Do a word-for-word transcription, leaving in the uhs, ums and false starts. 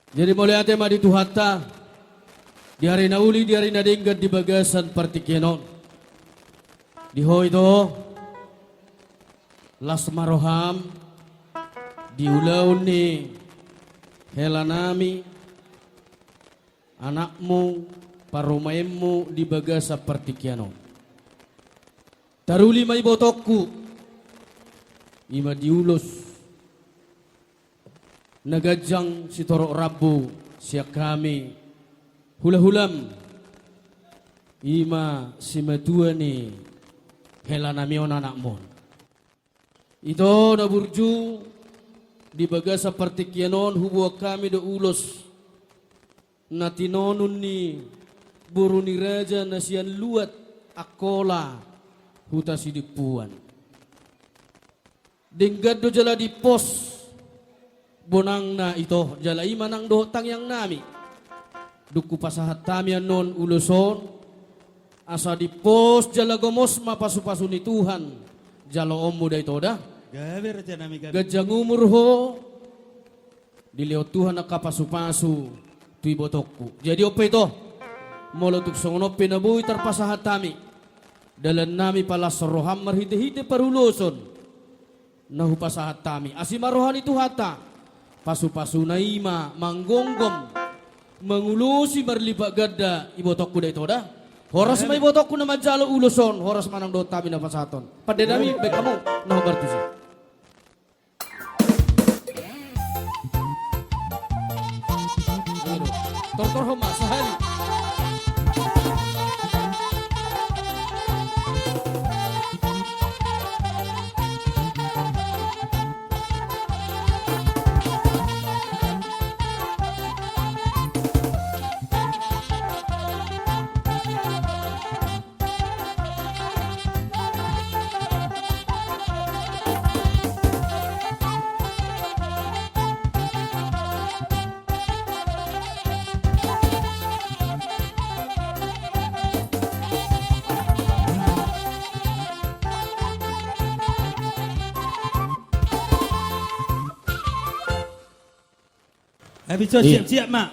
Jadi mauliate ma di Tuhanta, di ari na uli, di ari na denggan di bagasan partingkian on. Di ho ito, las ma roham, di ulaon ni helanami, anakmu, parumaenmu di bagasan partingkian on. Taruli ma ibotongku, i ma di ulos na ganjang sitorop rambu sian hami hulahulam, i ma simatua ni helanami on, anakmu on. Ito na burju, di bagasan partingkian on huboan hami do ulos na tinonun ni boru ni raja na sian luat Angkola, huta Sidimpuan. Denggan do jala dipos bonangna ito, jala i ma nang dohot tangiangnami. Dung hupasahat hami annon ulos on, asa dipos jala gomos ma pasupasu ni Tuhan jaloonmu da ito da. Gabe, rajanami, gabe. Ganjang umur ho, dilehon Tuhan angka pasupasu tu ibotongku. Jadi on pe ito, molo tung songon on pe na boi tarpasahat hami dalannami, palashon roham marhitehite paruloson na hupasahat hami. Asi ma roha ni Tuhanta, pasupasuna i ma manggomgom, mangulosi marlipat ganda ibotongku da ito da. Horas ma ibotongku na manjalo ulos on, horas ma nang dohot hami na pasahathon. Pandenami, baen hamu na hombar tusi. Tortorhon ma sahali. Habis itu siap-siap ma.